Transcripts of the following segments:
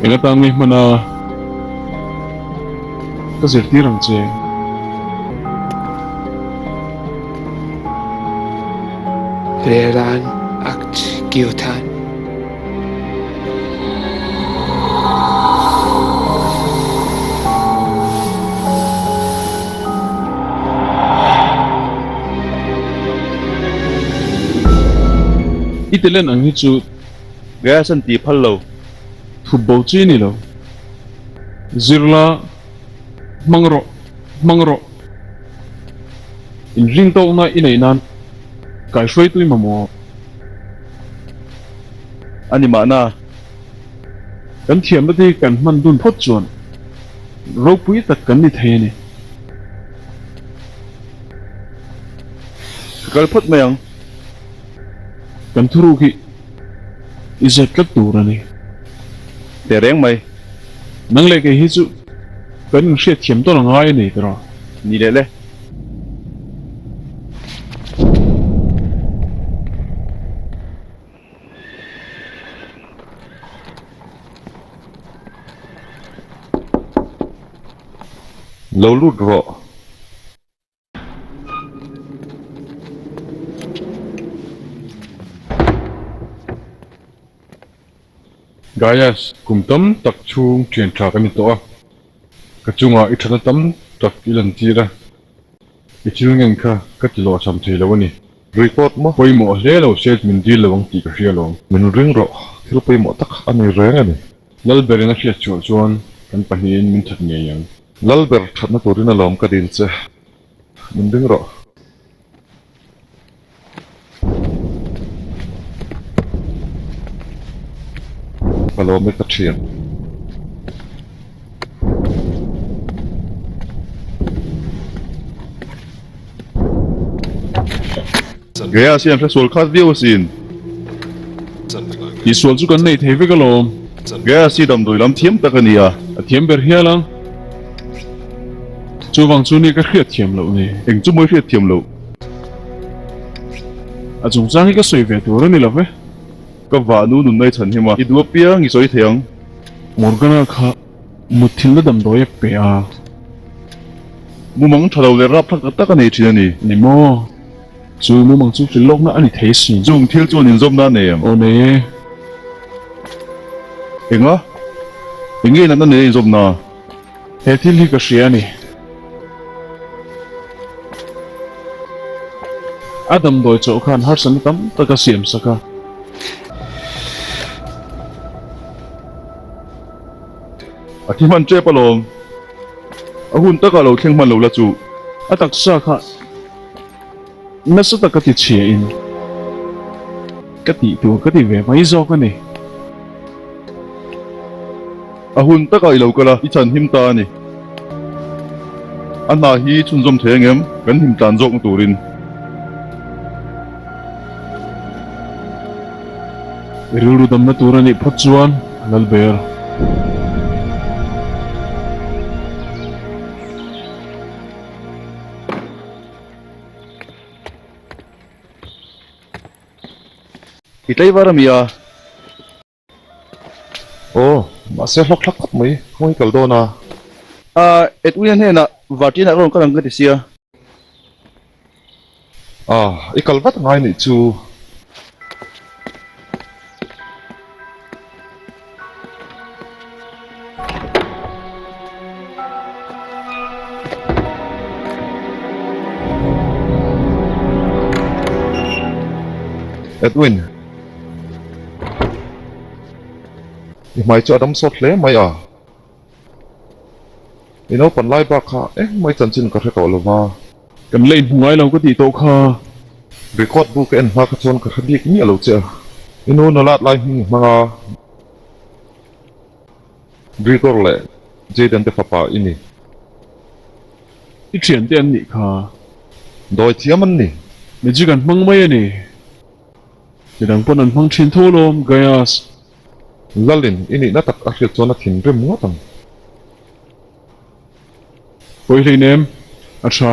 Eng atan nge hman a ka zirtir ang che. Reran Akt Gyothan. I talent ang hi chu Gas an ti phal lo. Thup bo chi ni lo. Zirla hmang rawh, hmang rawh. Inring tawkna i neih nan kaihruaitu i mamawh. A ni mahna. Kan thiamna te hi kan hman dun phawt chuan ropui tak kan ni thei a ni. Ka kal phawt mai ang. Kan thuruk hi i zet tlat tur a ni. Teh reng mai. Nang leh kei hi chu kan inhriat thiam tawn a ngai a ni tiraw? Ni leh le. Lo lut rawh. Gaius, kum tam tak chhung thian tha ka ni tawh a, ka chungah i thatna tam tak i lantir a, i thil ngen kha ka ti lawhcham thei lo a ni. Record maw? Pawimawh hle lo se min dil lo ang tih ka hria alawm. Min ring rawh, thil pawimawh tak a ni reng a ni. Lalberin a hriat chhuah chuan kan pahnihin min that ngei ang. Lalber thatna turin alawm ka dil che. Min ring rawh. Ka lawm e ka thian. Gaius hian hresual khat viau asin. Tihsual chu kan nei thei vek alawm. Gaius hi damdawi lam thiam tak a ni a. A thiam ber hial ang. Chuvang chu ni ka hriat thiam loh ni. Eng chu mawi hriat thiam loh? A chungchang hi ka sawi ve tur a ni lo ve. Ka vahnu nun mai chhan him a, i duh apiang i sawi thei ang. Morgana kha mutthilna damdawi a pe a. Mumang tha lo leh rapthlak tak tak a nei thin a ni. Ni maw? Chu mumang chu hrilh lawkna a ni thei sin. Chung thil chuan inzawmna a nei em? Aw nei e. Enga? Enge natna nei a inzawmna? He thil hi ka hria a ni. A damdawi chawh khan harsatna tam tak a siam sak a. A thi hman tep alawm. A hun takah lo thleng hman lo la chu. A taksa kha nasa taka ti chhia in ka tih tur ka ti ve mai zawk a ni. A hun takah i lo kal a, i chhan him ta a ni. A hna hi chhunzawm thei ang em? Kan him tlan zawkna turin. I rilru damna tur a nih phawt chuan Lalber. I tlaivar a mi a? Aw, mahse hlawk hlak khawp mai, khawngaih kal dawn a. A, Edwin-a hnenah Vartianah ka rawn kal ang ka ti sia. A, i kal vat angai nih chu. Edwin. I hmai chu a dam sawt hle mai a. I naupan lai bak kha engmah i chanchin ka hre tawh lo va. Kan lei hmu ngai lo ka tih tawh kha. Record bu ka en hma kha chuan ka hre bik miah lo che a. I nu nulat lai hming hmang a Gregor leh Jayden te fapa i ni. I thiante an nih kha. Dawi thiam an ni. Magic an hmang mai a ni. Midang pawn an hmang thin tho alawm, Gaius. Lalin i nihna tak a hriat chuan a thinrim ngawt ang. Pawi hleinem, a tha.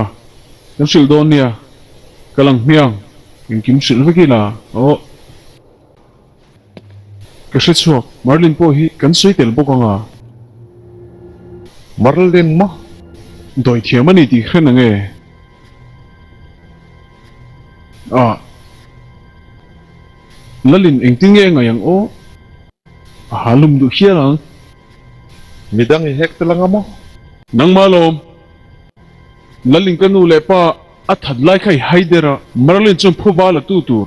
Kan hrilh dawn nia. Ka lang hmiang, engkim hrilh vek ila aw. Ka hre chhuak, Merlin pawh hi kan sawi tel bawk ang a. Merlin maw? Dawi thiam a ni tih hre nang e. Ah. Lalin engtin nge a ngaih ang aw? A ha lum duh hial ang. Midang i hek tel anga maw? Nangmah lawm. Lalin ka nu leh pa a that lai kha i hai der a, Merlin chuan phuba la tu tur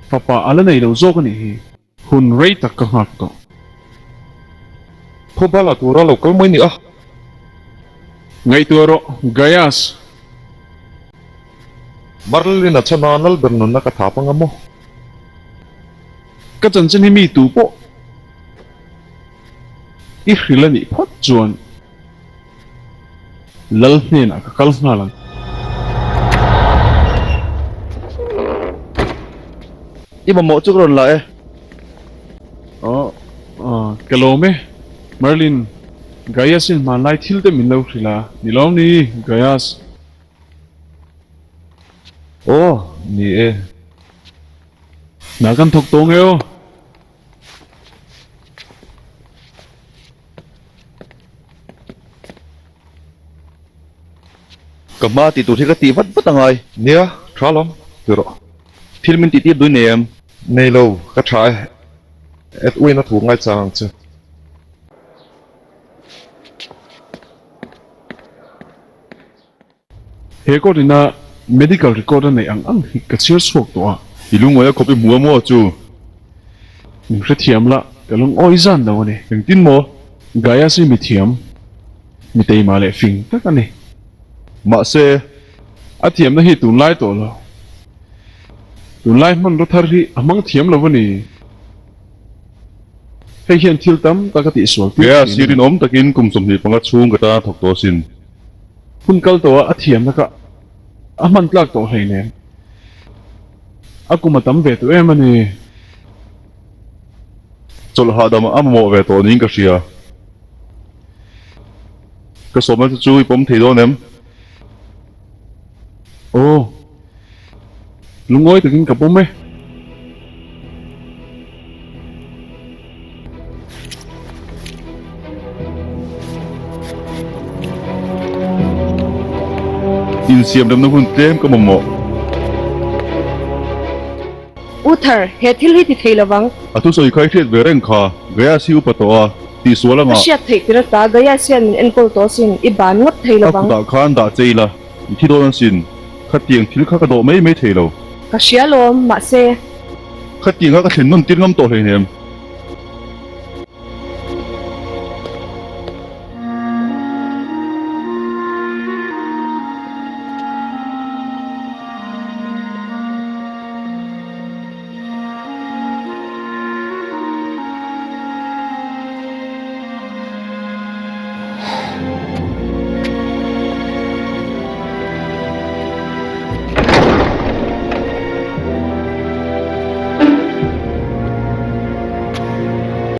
fapa a la nei lo zawk a nih hi. Hun rei tak ka nghak tawh. Phuba la tura lo kal mai ni a. Ngaihtuah rawh, Gaius. Merlin a chhan a, Lalber nunna ka thap anga maw? Ka chanchin hi mi tu pawh i hrilh a nih phawt chuan Lal hnenah ka kal nghal ang. I mamawh chu ka rawn la e. Aw, ka lawm e. Merlin, Gaius in hmanlai thil te min lo hrilh a, ni lawm ni, Gaius? Aw, ni e. Hna kan thawk tawh nge aw. Ka hma tih tur hi ka tih vat vat angai. Nia, tha lawm, ti rawh. Thil min tih tir dui nei em? Nei lo, ka tha e. Edwin a thu ngaichang ang che. He court ina medical record a neih ang ang hi ka chhiar chhuak tawh a. I lungawi a khawp i hmu a maw chu? Min hrethiam la, ka lungawi zan lo a ni. Engtin maw? Gaius hi mithiam, mi teima leh fing tak a ni. Mahse. A thiamna hi tunlai tawh lo. Tunlai hmanraw thar hi a hmang thiam lo a ni. Hei hian thil tam tak a tihsual tir Gaius thin hi a ni. rinawm takin kum 25 chhung ka tan a thawk tawh asin. Hun kal tawh a a thiamna kha a hman tlak tawh hleinem. A kum a tam ve tawh em a ni. Chawlh hahdam a mamawh ve tawh niin ka hria. Ka sawmna te chu i pawm thei dawn em? Aw. Lungawi takin ka pawm e. Insiam remna hun tlem ka mamawh. Uther, he thil hi ti thei lovang. A thusawi kha i hriat ve reng kha, Gaius hi upa tawh a, tihsual anga. Ka hriat theih tir ata, Gaius hian min enkawl tawh asin, i ban ngawt thei lovang. A kutah khan dah che ila, i thi dawn asin. Khatiang thil kha ka dawh mai mai thei lo. Ka hria lawm, mahse. Khatiang kha ka thlen nawn tir ngam tawh hleinem.